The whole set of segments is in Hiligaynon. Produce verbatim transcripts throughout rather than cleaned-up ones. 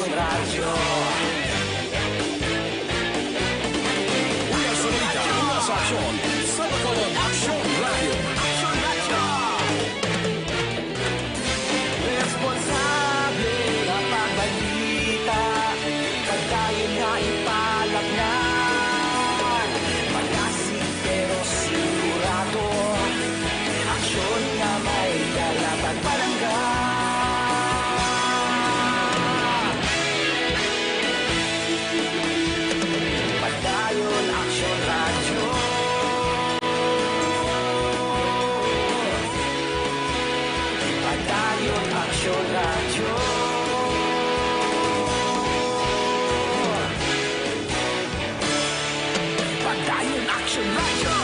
Radyo. Una sa balita, una sa aksyon, sa Bacolod Aksyon Radyo. Aksyon Radyo. Responsable nga pagbalita, pagdayon nga ipalapngan, magasig pero sigurado, aksyon nga may dala pagpalangga. Padayon Aksyon Radyo. Padayon Aksyon Radyo. Padayon Aksyon Radyo.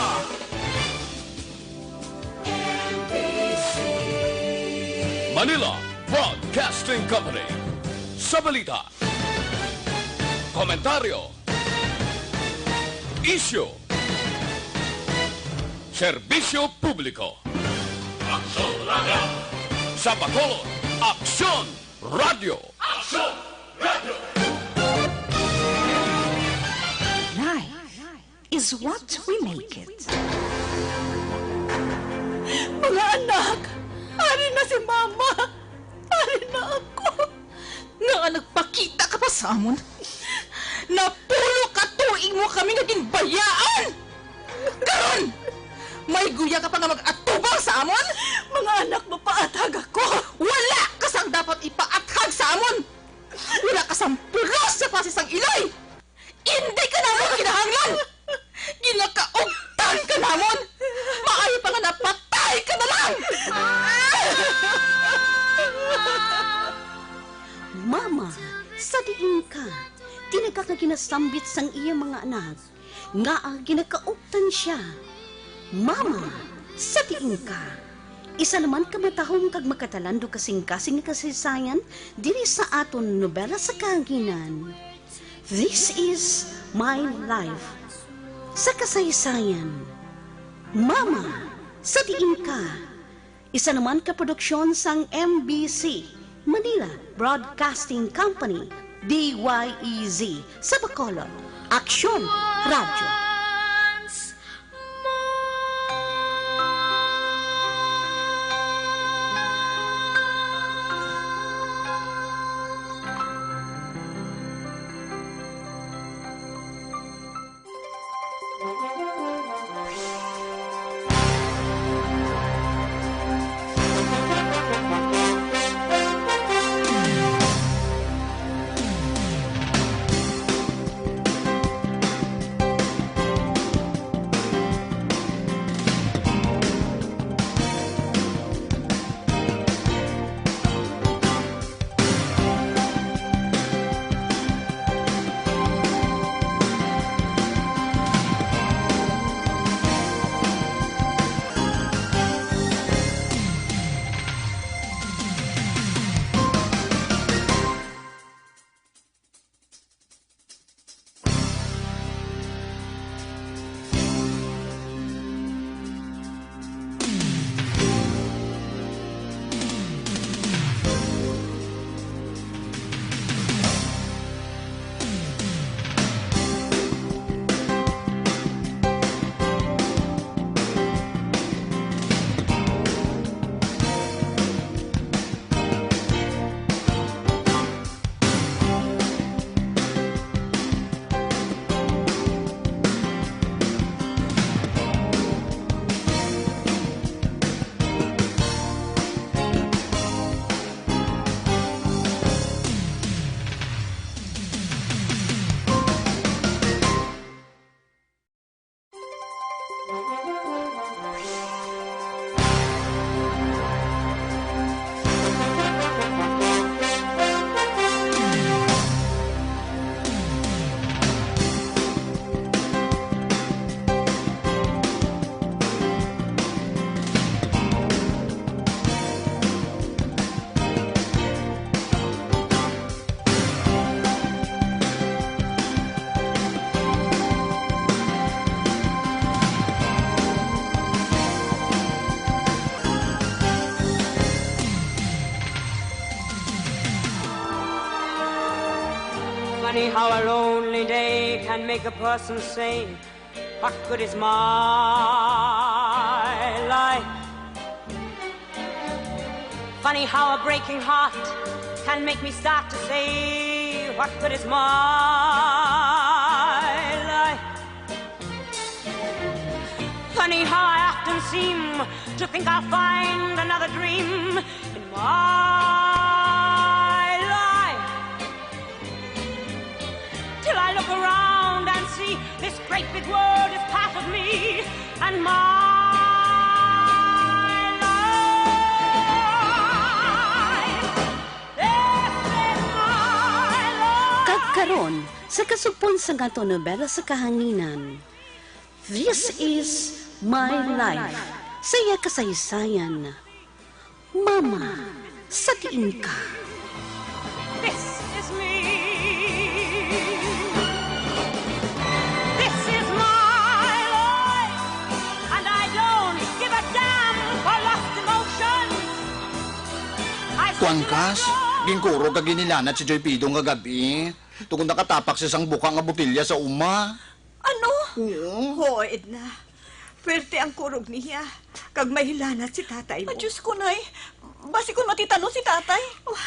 Manila Broadcasting Company. Sa balita, komentaryo, isyu, serbisyo publiko. Aksyon Radyo. Sa Bacolod, Aksyon Radyo. Aksyon Radyo. Life is what we make it. Mga anak, ari na si Mama. Ari na ako. Nga nagpakita ka pa sa amon? Napulo ka tuig mo kami nga ginbayaan. Karon, may guya ka pa nga mag-atubang sa amon? Mga anak, mapaathag ako. Wala ka sang dapat ipaathag sa amon. Wala ka sang pulos sa pasis sang iloy. Indi ka namon kinahanglan! Ginakaugtan ka namon! Maayo pa nga napatay ka na lang! Mama, sa diin ka? Tinaga nga ginasambit sang iya mga anak, ngaa ginakaugtan sia. Mama, sa diin ka? Isa naman ka matahom kag makatalandong kasingkasing nga kasaysayan diri sa aton nobela sa kahanginan. This is my life. Sa kasaysayan, Mama, sa diin ka? Isa naman ka produksyon sang M B C, Manila Broadcasting Company, D Y E Z, sa Bacolod, Aksyon Radyo. Funny how a lonely day can make a person say, "What good is my life?" Funny how a breaking heart can make me start to say, "What good is my life?" Funny how I often seem to think I'll find another dream in my life. Till I look around and see this great big world is part of me and my life. This is my life. Kag karon, sa kasugpon sang aton nobela sa kahanginan, This is My Life, sa iya kasaysayan. Mama, sa diin ka? This is me. This is my life. And I don't give a damn for lost emotions. I Kuan, Kas, ginkurog kag ginhilanat si Joy Pidong kagab-i, tungod nakatapak siya sang buka nga botelya sa uma. Ano? Oo. Ho, Edna. Pwerte ang kurog niya. Kag mahilanat si tatay mo. Ah, Diyos ko, Nay. Basi kon matitanos si tatay. Oh,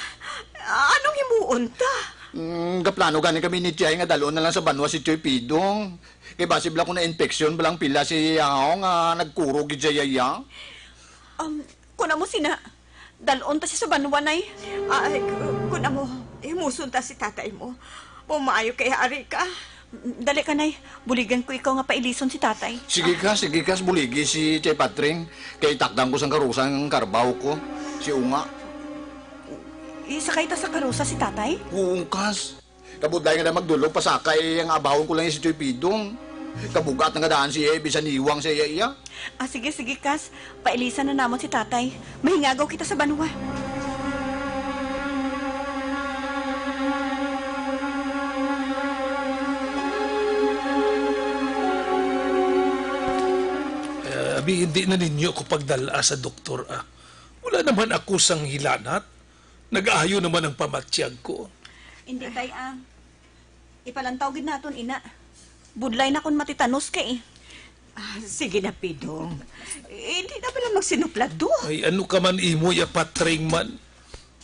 anong himuon ta? Mm, gaplano gani kami ni Tiay nga dalon na lang sa banwa si Tiyoy Pidong. Kay basi bala kung na-infection bala ang pila si Yaw nga nagkurog gid siya, iya. Um, Kun amo sina, dal-on ta siya sa banwa, Nay. Ay, kun amo, himuson ta si tatay mo. Pumaayo kay ari ka. Dali ka, Nay. Buligan ko ikaw nga pailison si tatay. Sige ka, sige ka, buligi si Chay Patring. Kay takdan ko sang karusa ang karbaw ko. Si Unga. Isakay ta sa karusa si tatay? Oo, Kas. Kabudlay nga na magdulog, pasakay ang abawon ko lang si Choy Pidong. Kabugat nga daan siya, bisan hiwang siya, iya, iya. Ah, sige, sige, Kas. Pailisan na namon si tatay. Mahingagaw kita sa banwa. Eh, abi, hindi na ninyo ako pagdala sa doktor, ah. Wala naman ako sang hilanat. Nag-ayo naman ang pamatyag ko. Hindi, tay, ah. Ipalantaw gid naton ina. Budlay na kon matitanos ka, eh. Ah, sige na, Pidong. Eh, hindi na bala magsinuplado. Ay, ano ka man imo, ya patring man.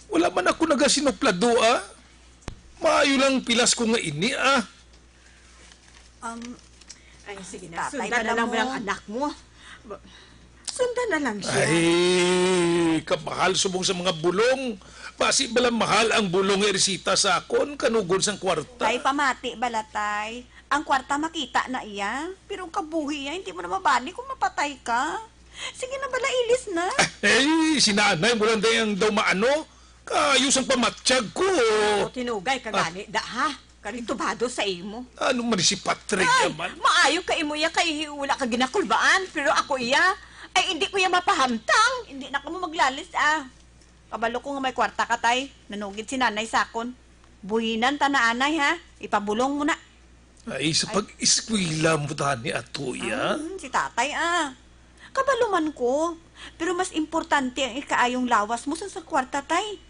Wala man ako nagasinuplado, ah. Maayo lang pilas ko nga ini, ah. Um, Ay, sige na. Tatay, sundan na lang mo ang anak mo. Ba-, sundan na lang siya. Ay, kamahal subong sa mga bulong. Basi bala mahal ang bulong nga irisita sa akon, kanugod sang kwarta. Tay, pamati bala, tay. Ang kwarta makita na iya, pero ang kabuhi iya, hindi mo na mabali kung mapatay ka. Sige na bala, ilis na. Ay, si nanay mo lang day ang daw maano. Kayo sang pamatyag ko. O, tinugay ka gani, da, ha? Kari tubado sa imo. Ano man si Patrick naman? Maayo ka imo iya kay wala ka ginakulbaan, pero ako iya, ay hindi ko iya mapahamtang. Hindi na kamo maglalis, ah. Kabalo ko nga may kwarta ka, tay. Nanugid si nanay sa akon. Buhinan ta na, anay, ha? Ipabulong mo na. Ay, sa pag-eskwela mo tani ato, ya? Ah, mm, si tatay, ah. Kabalo man ko. Pero mas importante ang ikaayong lawas mo sa, sa kwarta, tay.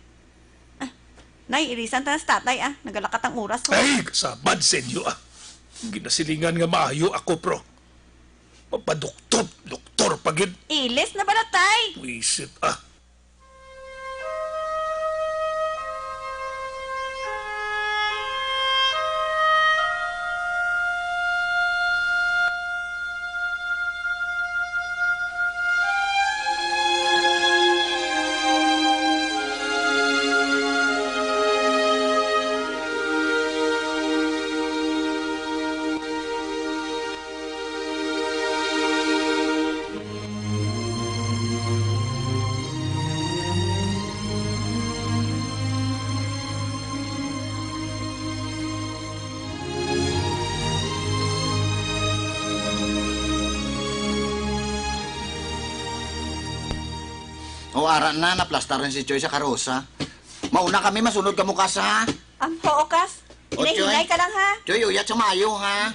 Ah, nay, ilisan ta na si tatay, ah. Nagalakat ang oras, oh. Ay, kasabad sa inyo, ah. Ginasilingan nga maayo ako, pero mapaduktot, doktor pa gid. Ilis na bala, tay. Wisit, ah. O, ara na, naplastar na si Choy sa karosa. Mauna kami, masunod kamo, Kas, ha? Am, oo, Kas. O, Hinay-hinay Choy. Ka lang, ha? Choy, uyat sa maayo, ha?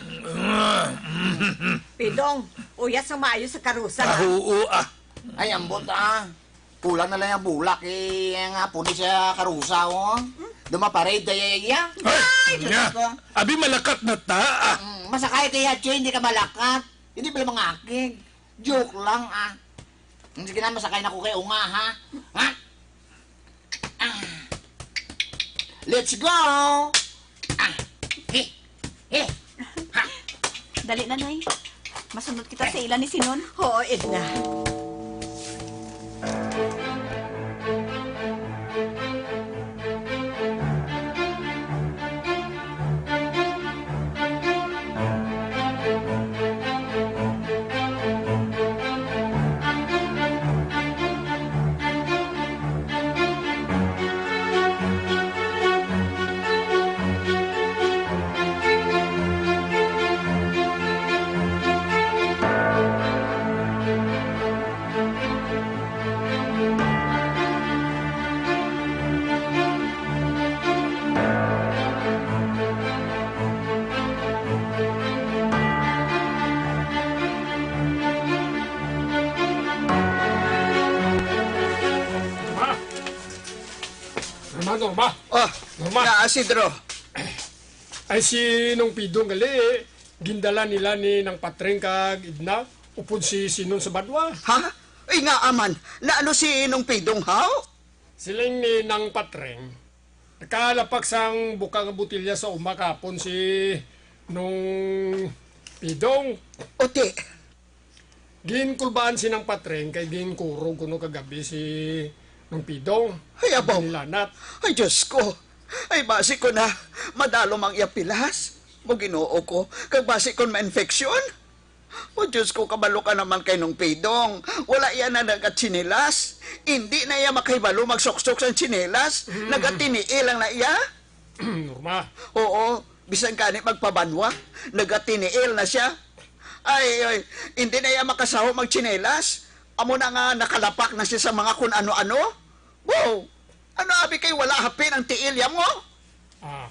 Pidong, uyat sa maayo sa karusa, ha? Ah, oo, ah. Ay, ambot, ah. Kulang na lang ang bulak, eh, ang hapon ni sa karusa, oh. Hmm? Dumaparade, dayaya. Ay, Ay, Diyos niya. ko. Abi, malakat na ta, ah. Mm, masakay kaya, Che, hindi ka malakat. Hindi pala mga akin. Joke lang, ah. Mm, sige na, masakay na ko kay unga, ha? Ha? Ah. Let's go! Ah. He. He. Ha. Dali na, Nay. Masunod kita sa ila ni Sinon. Oo, Edna. Norma! Norma, Norma! Ah, Norma! Nga, Isidro. Ay, si Nong Pidong gali, gindala nila ni Nang Patreng kag Edna, upod si Sinon sa Badwa. Ha? Ay, nga, aman. Na ano si Nong Pidong, haw? Siling ni Nang Patreng, nakalapak sang buka nga botelya sa uma kahapon si Nong Pidong. Uti. Ginkulbaan si Nang Patreng kay ginkurog kuno kagabi si Nong Pidong. Ay, abaw. Nilanat. Ay, Diyos ko. Ay, basi ko na. Madalom ang iya pilas. Mo Ginoo ko. Kag basi kon ma-infection. O Diyos ko, kabalo ka naman kay Nong Pidong. Wala iya na nagatsinilas. Hindi na iya makahibalo magsuksok sang tsinelas. Mm. Nagatiniil lang na iya. Norma. Oo, bisan gani magpabanwa, nagatiniil na siya. Ay, ay, hindi na iya makasaho magtsinelas. Amo na nga nakalapak na siya sa mga kun ano-ano. Wow! Ano abi kay wala hapin ang tiil ya mo? Ah,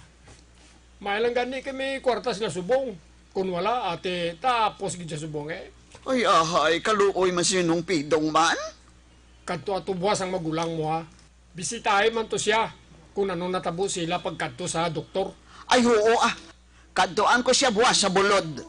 may lang gani kami kwarta sila subong. Kung wala, ate, tapos gid siya subong eh. Ay, ahay, kaluoy man si Nong Pidong man. Kadto ato buwas ang magulang mo, ha? Bisitahi man to siya kung ano natabo sila pagkadto sa doktor. Ay, huo, ah. Kadtuan ko siya buwas sa bulod.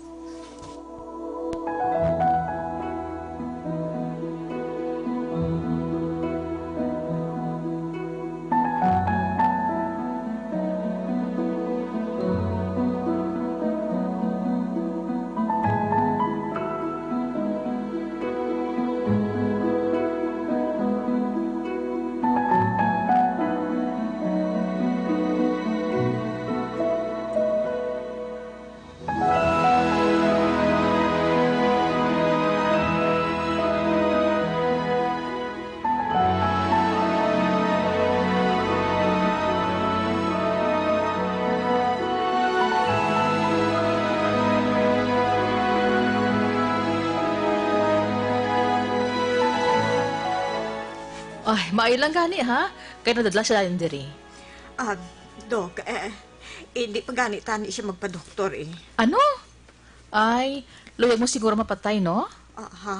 Ay, maayo lang gani, ha? Kay nadala siya dayon diri. Ah, Doc, eh, hindi pa gani tani siya magpadoktor, eh. Ano? Ay, luyag mo siguro mapatay, no? Ah, ha?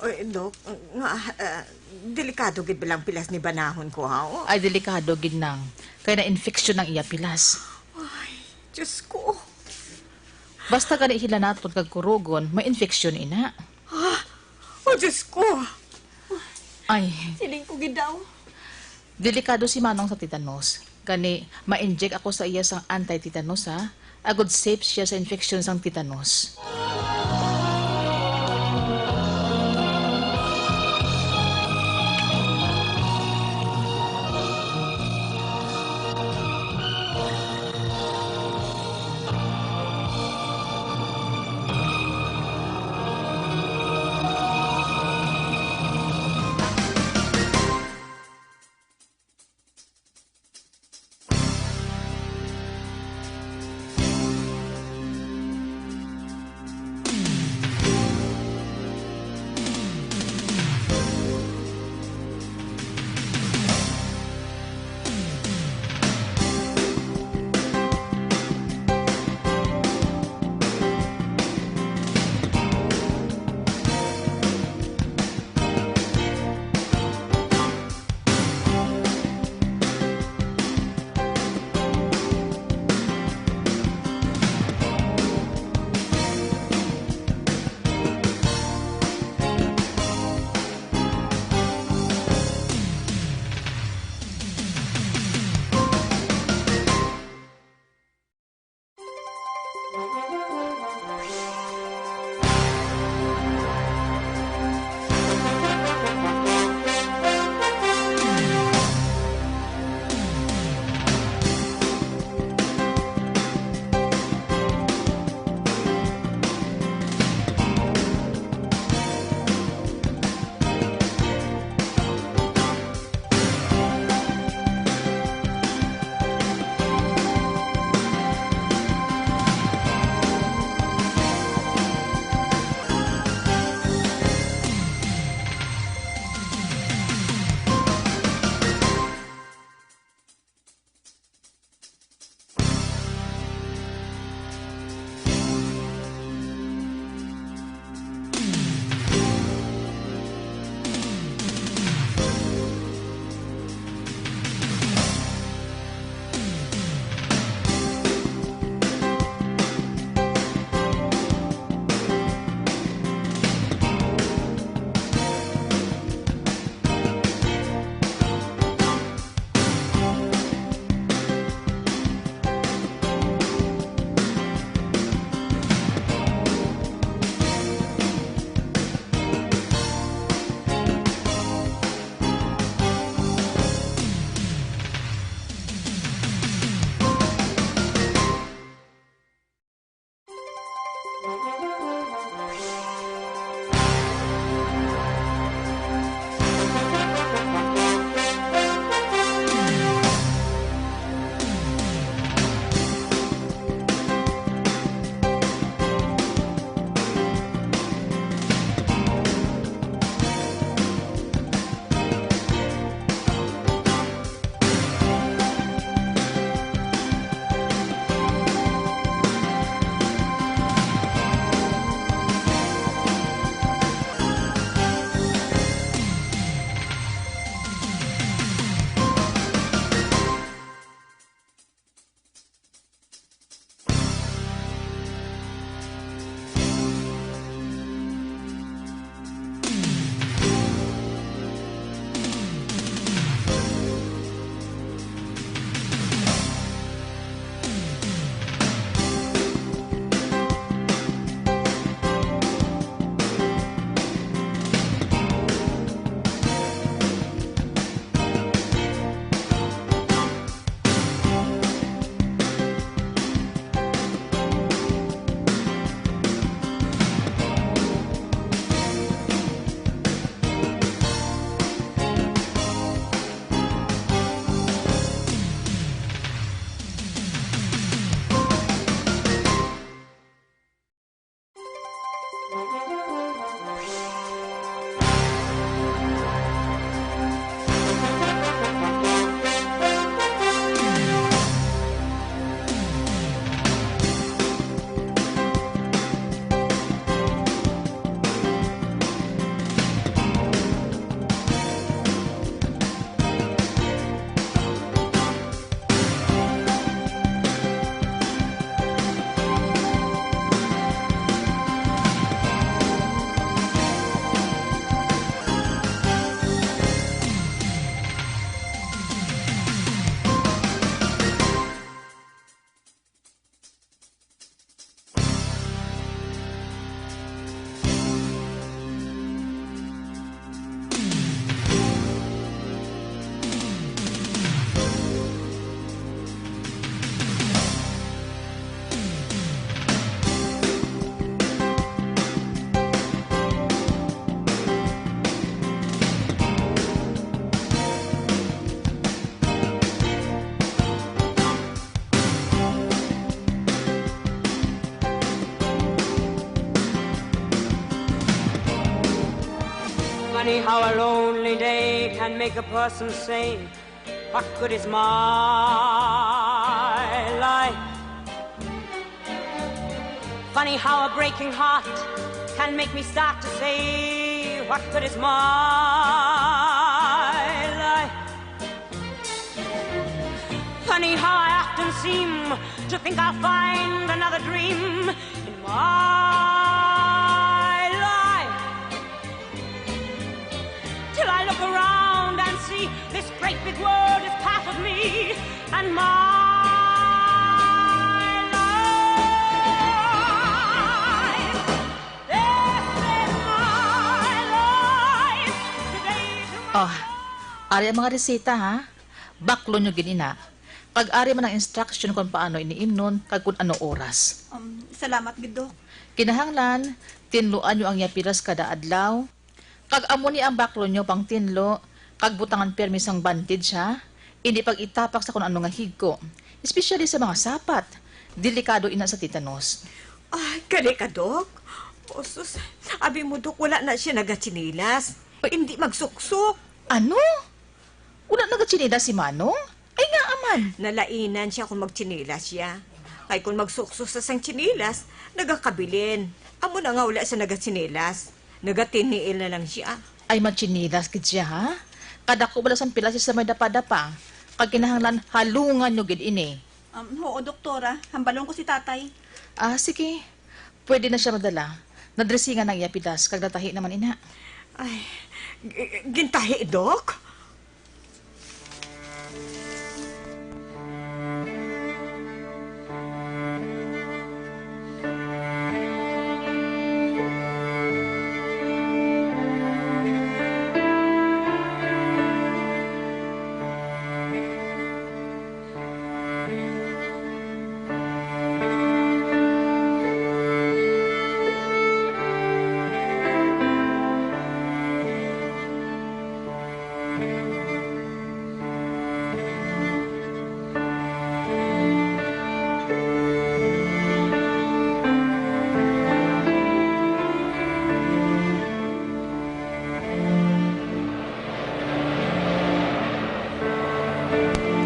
Oy, Doc, nga, ah, delikado gid ba lang pilas ni banahon ko, ha? Oh. Ay, delikado gid nang. Kay na-infection ang iya pilas. Ay, Diyos ko. Basta gani hilanaton kag kurugon, may infection ina. Ah, oh, Diyos ko. Ay. Siling ko gid daw. Delikado si Manong sa tetanus. Gani, ma-inject ako sa iya sang anti-tetanus, ha? Agod safe siya sa infeksyon sang tetanus. Funny how a lonely day can make a person say, "What good is my life?" Funny how a breaking heart can make me start to say, "What good is my life?" Funny how I often seem to think I'll find another dream in my life, till I look around and see this great big world is part of me and my life. This is my life. Today, tomorrow. Oh, ari ang mga resita, ha? Baklon nyo gid ina. Kag ari man ang instruction kon paano ini imnon kag kon ano oras. Um, salamat gid, Doc. Kinahanglan, tinluan nyo ang iya pilas kada adlaw. Kag amo ni ang baklon nyo pang tinlo, kag butangan pirmi sang bandage, ha? Indi pag-itapak sa kon ano nga higko, especially sa mga sapat. Delikado ina sa tetanus. Ay, kali ka, Doc. O, sus. Abi mo, Doc, wala na siya nagatsinilas. Ay. Hindi magsuksok. Ano? Wala nagatsinilas si Manong? Ay, ngaa man. Nalainan siya kung magtsinilas siya. Kay kung magsuksok sa sang tsinilas, nagakabilin. Amo na nga wala siya nagatsinilas. Nagatiniil na lang siya. Ay, magtsinilas gid siya, ha? Kadako bala sang pilas sa may dapadapa. Kag kinahanglan halungan nyo gid ini. Um, oo, doktora. Hambalon ko si tatay. Ah, sige. Pwede na siya madala. Nadresingan ang iya pilas, kag natahi naman ina. Ay, g-, gintahi, Doc?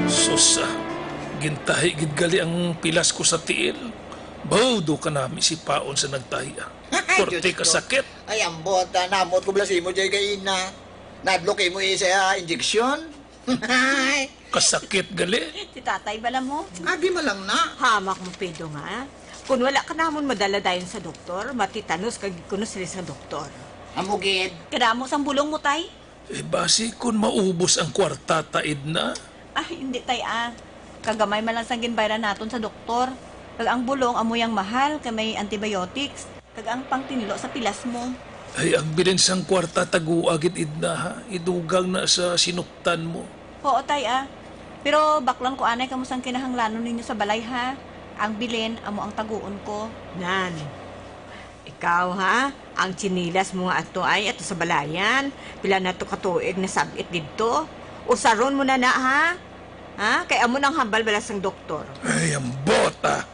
Sus, ah, gintahi gid gali ang pilas ko sa tiil. Bawdo ka nami si paon sa nagtahi, ah. Ay, Korte Diyos ka ko. Sakit. Ay, ambot, ah, namot ko bala sa imo, Jay, kay ina. Nadlok imo, eh, sa, ah, injection. Kasakit gali. Si tatay bala mo. Abi mo lang na. Hamak mo, Pedro, nga. Kung wala ka namon madala dayon sa doktor, matitanos ka gid kuno sila sa doktor. Amo gid. Kadamo sang bulong mo, tay. Eh, basi kun maubos ang kwarta ta, Edna? Ah, hindi, tay, ah. Kagamay man lang sang ginbayran naton sa doktor. Kag ang bulong amo yang mahal kay may antibiotics. Kag ang pangtinlo sa pilas mo. Ay, ang bilin sang kwarta tagua gid, Edna, ha? Idugang na sa sinuptan mo. Oo, tay, ah. Pero baklon ko anay kamo sang kinahanglanon ninyo sa balay, ha? Ang bilin amo ang taguon ko. Nan, ikaw, ha? Ang tsinilas mo nga ato ay ato sa balayan. Pila na to ka tuig nasab-it didto? Usaron mo na na, ha? Ha? Kay amo nang hambal bala sang doktor. Ay, ambot, ah.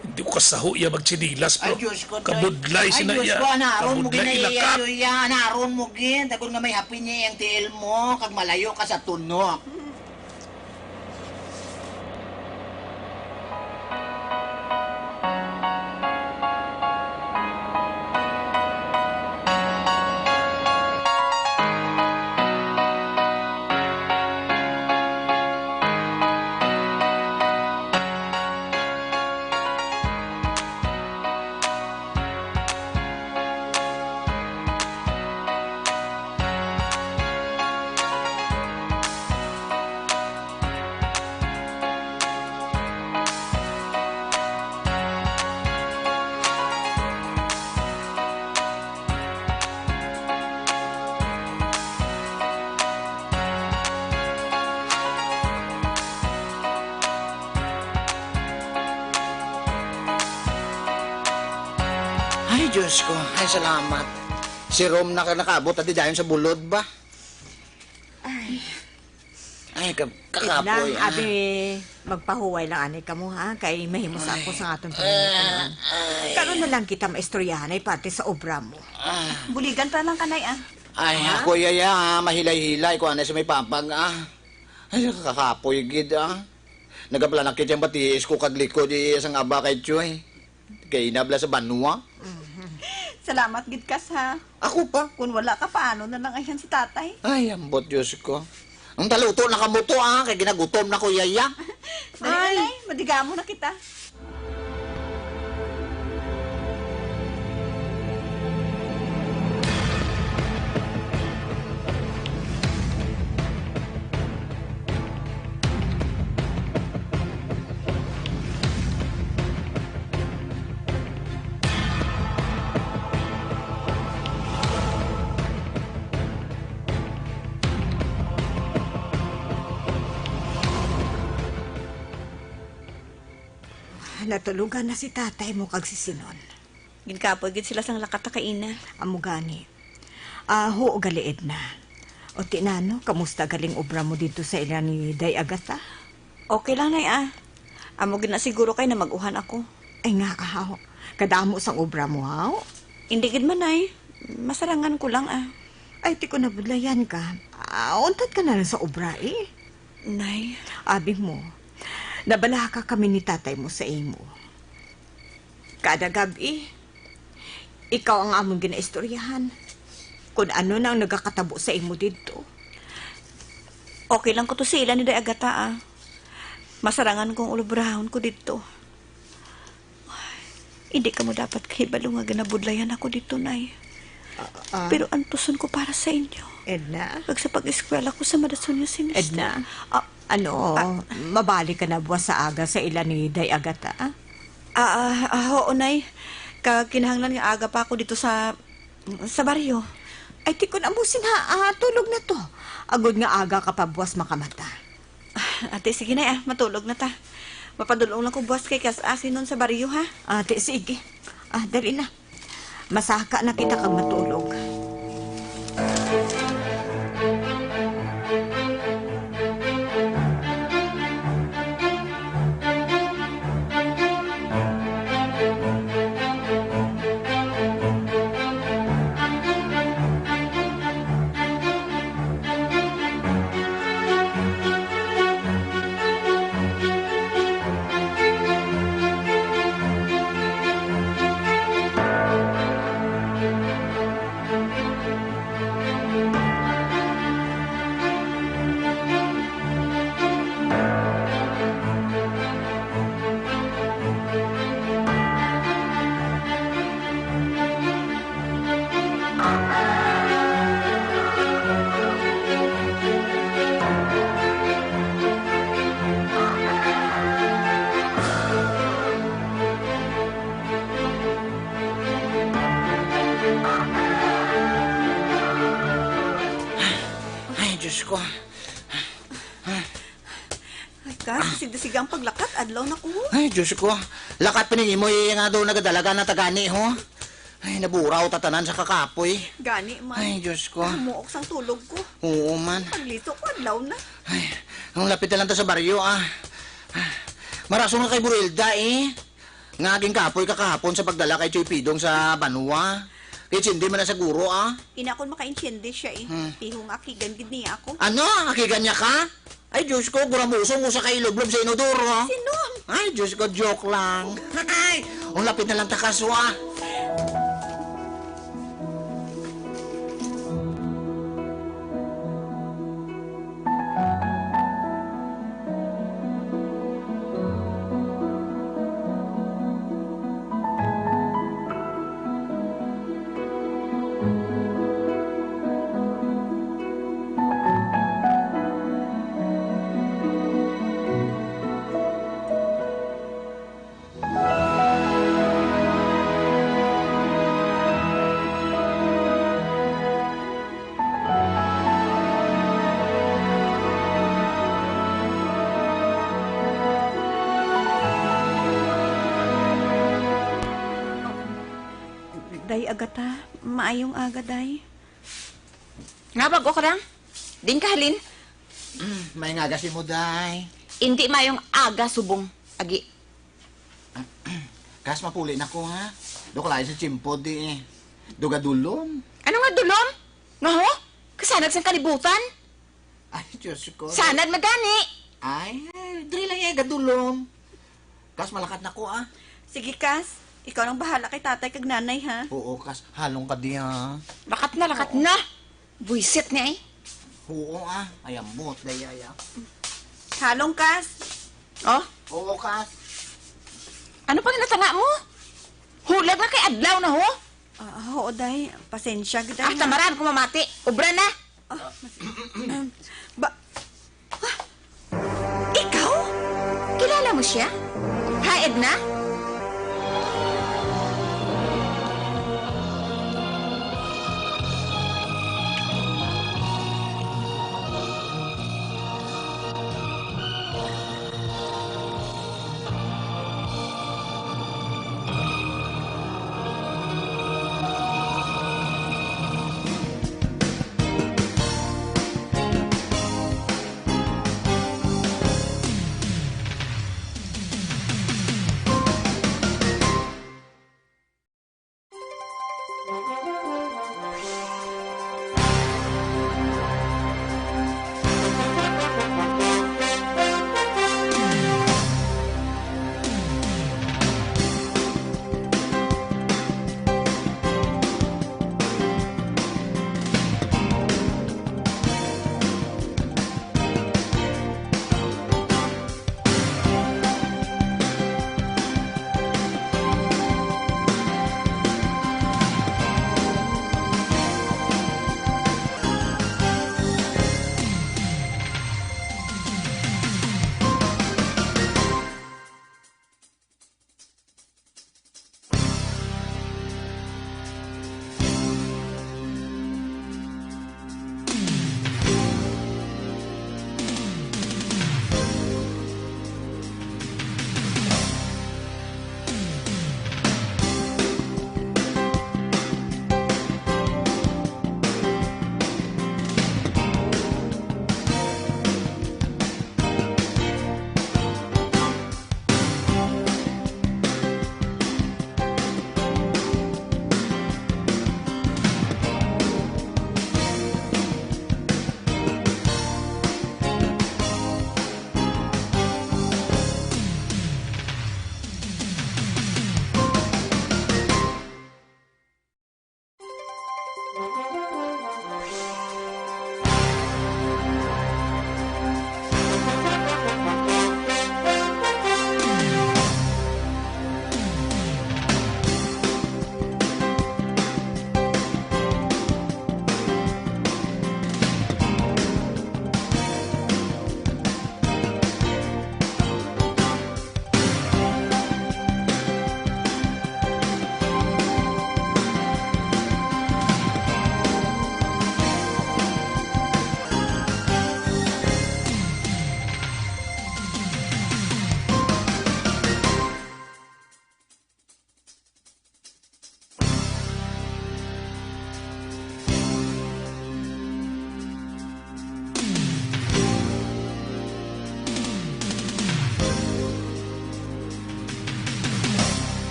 Hindi ko kasaho iya magtsinilas, bro. Ay, Diyos ko, Doy. Kabudlay sina iya. Ay, Diyos ko, anaron mo gid na iya, Doy, ya. Anaron mo gid. Dagon nga may hapin niya ang tiil mo, kag malayo ka sa tunok. Ay, Diyos ko. Ay, salamat. Si Rom na ka nakaabot, adi dayon sa bulod ba? Ay. Ay, ka-, kakapoy, Edna, ah. Abi, magpahuway lang anay kamo, ha? Kay mahimo sa ako sa aton pamilya. Ay, ay. Karon na lang kita maistoryahan ay parte sa obra mo. Ah. Buligan pa lang kanay, ah. Ay, ha? Ako, yaya, ah, mahilay-hilay ko, ano, sa may papag, ah. Ay, kakapoy gid, ah. Nagaplanak kita yung batiis ko kag likod, iya sang aba kay Chuy. Kay inabla sa banwa. Mhm. Salamat gid, Kas, ha? Ako pa? Kung wala ka, paano na lang ayan si tatay? Ay, ambot, Diyos ko. Ang taluto na kamuto, ah, kay ginagutom na ko, yaya. Dali na, Ay. Nay. Madigamo na kita. Natulugan na si tatay mo kag si Sinon. Ginkapoy gid sila sang lakat ta kaina. Amo gani. Ah, huo gali, Edna. O ti nano, kamusta galing obra mo didto sa ila ni Day Agatha? Okay lang, Nay, ah. Amo gid na siguro kay namag-uhan ako. Ay nga, ahaw. Kadamo sang obra mo, haw? Hindi gid man, Nay. Masarangan ko lang, ah. Ay, ti ko nabudlayan ka. Ah, untat ka na lang sa obra, eh. Nay. Abi mo, nabalaka kami ni tatay mo sa imo. Kada gab-i, ikaw ang amon ginaistoryahan kung ano nang nagakatabo sa imo didto. Okay lang ko to sa ila ni Day Agata, ah. Masarangan kong ulobrahon ko didto. Hindi kamo dapat kahibalo nga ginabudlayan ako didto, Nay. Ah, ah. Pero antuson ko para sa inyo. Edna? Kag sa pag-eskwela ko sa madason nga semester. Edna? Ah, Ano, ah, mabalik ka na buwas sa aga sa ila ni Day Agata, ah? Ah, ah, ah, oo, Nay. Kag kinahanglan nga aga pa ako dito sa, sa baryo. Ay, ti kun amo sina, ah, tulog na to. Agod nga aga ka pa buwas makamata. Ah, ate, sige, Nay, ah, matulog na ta. Mapadulong lang ko buwas kay Kas-, ah, Sinon sa baryo, ha? Ate, sige. Ah, dali na. Masaka na kita kag matulog. Ay, Diyos ko. Ay, Kas, sigdasiga ang paglakat, adlaw na ko. Ay, Diyos ko. Lakat pa ning imo, iya nga daw nagadalagan na tagani, ho. Ay, naburaw ta tanan sa kakapoy. Gani man. Ay, Diyos ko. Humuok sang tulog ko. Oo man. Paglito ko, adlaw na. Ay, ang lapit na lang ta sa baryo, ah. Marason nga kay Burilda, eh. Nga ginkapoy ka kahapon sa pagdala kay Choy Pidong sa banwa. Kay Cindy man na siguro, ah. Ina, kon makaintindi siya, eh. Hmm. Pihong akigan gid niya ako. Ano? Akigan niya ka? Ay, Diyos ko, guramuso mo sa kailublob sa inodoro, ha? Sinon? Ay, Diyos ko, joke lang. Ay, ang lapit na lang ta kaswa. Day Agata, maayong aga, Day. Nga, bag-o ka lang? Din ka halin? Mm, may nga aga si mo, day. Hindi mayong aga, subong. Agi. Kas mapuli na ko, ha? Do kalain sa tiyempo, di eh. Duga dulom. Ano nga dulom? Nga ho? Kasanag sang kalibutan? Ay, Diyos ko. Sanad man gani. Ay, diri lang iya gadulom. Kas, malakat na ko, ah. Sige, Kas. Ikaw nang bahala kay tatay kag nanay, ha? Oo, Kas. Halong ka diya. Lakat na, lakat Oo. na. Buisit niya, eh. Oo, ah. Ay, ambot, daya, ya. Halong, Kas. Oh? Oo, Kas. Ano pa ginatanga mo? Hulag na kay adlaw na, ho? Ah, oo, day. Pasensya, gid, Ah, day, ha? Tamaran ko mamati. Ubra na. Ah, mas-, ba-, ah, ikaw? Kilala mo siya? Ha, Edna?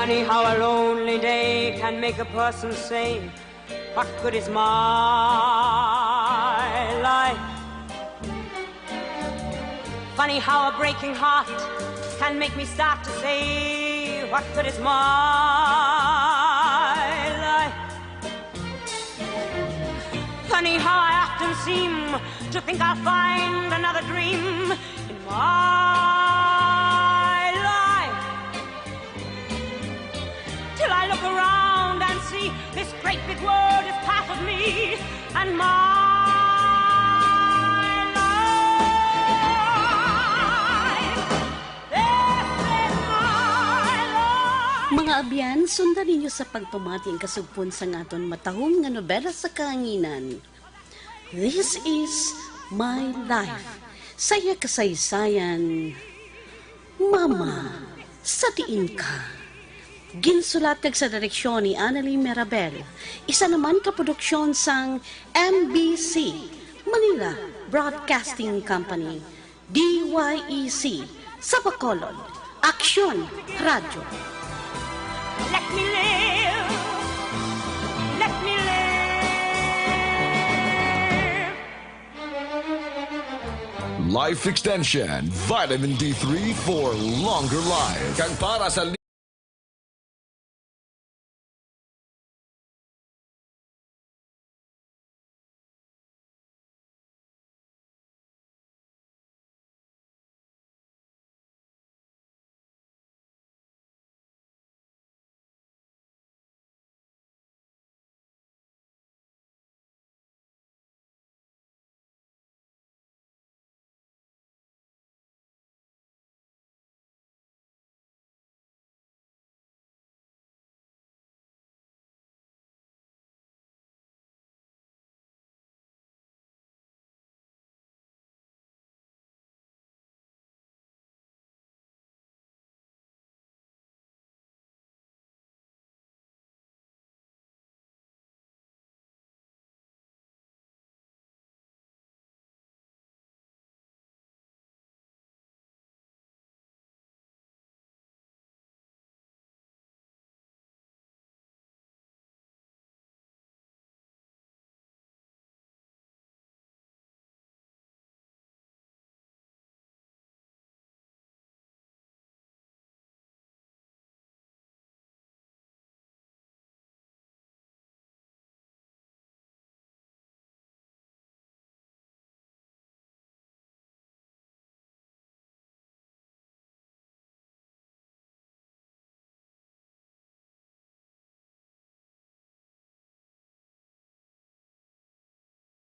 Funny how a lonely day can make a person say, "What good is my life?" Funny how a breaking heart can make me start to say, "What good is my life?" Funny how I often seem to think I'll find another dream in my life. Till I look around and see this great big world is part of me and my life. This is my life. Mga abyan, sundan ninyo sa pagpamati ang kasugpon sang aton matahom nga nobela sa kahanginan. This is my life. Sa iya kasaysayan, Mama, sa diin ka? Ginsulat kag sa direksyon ni Annalie Mirabel. Isa naman ka produksyon sang M B C, Manila Broadcasting Company, D Y E C, sa Bacolod, Aksyon Radyo. Let me live. Let me live. Life Extension, Vitamin D three for longer life. Kag para sa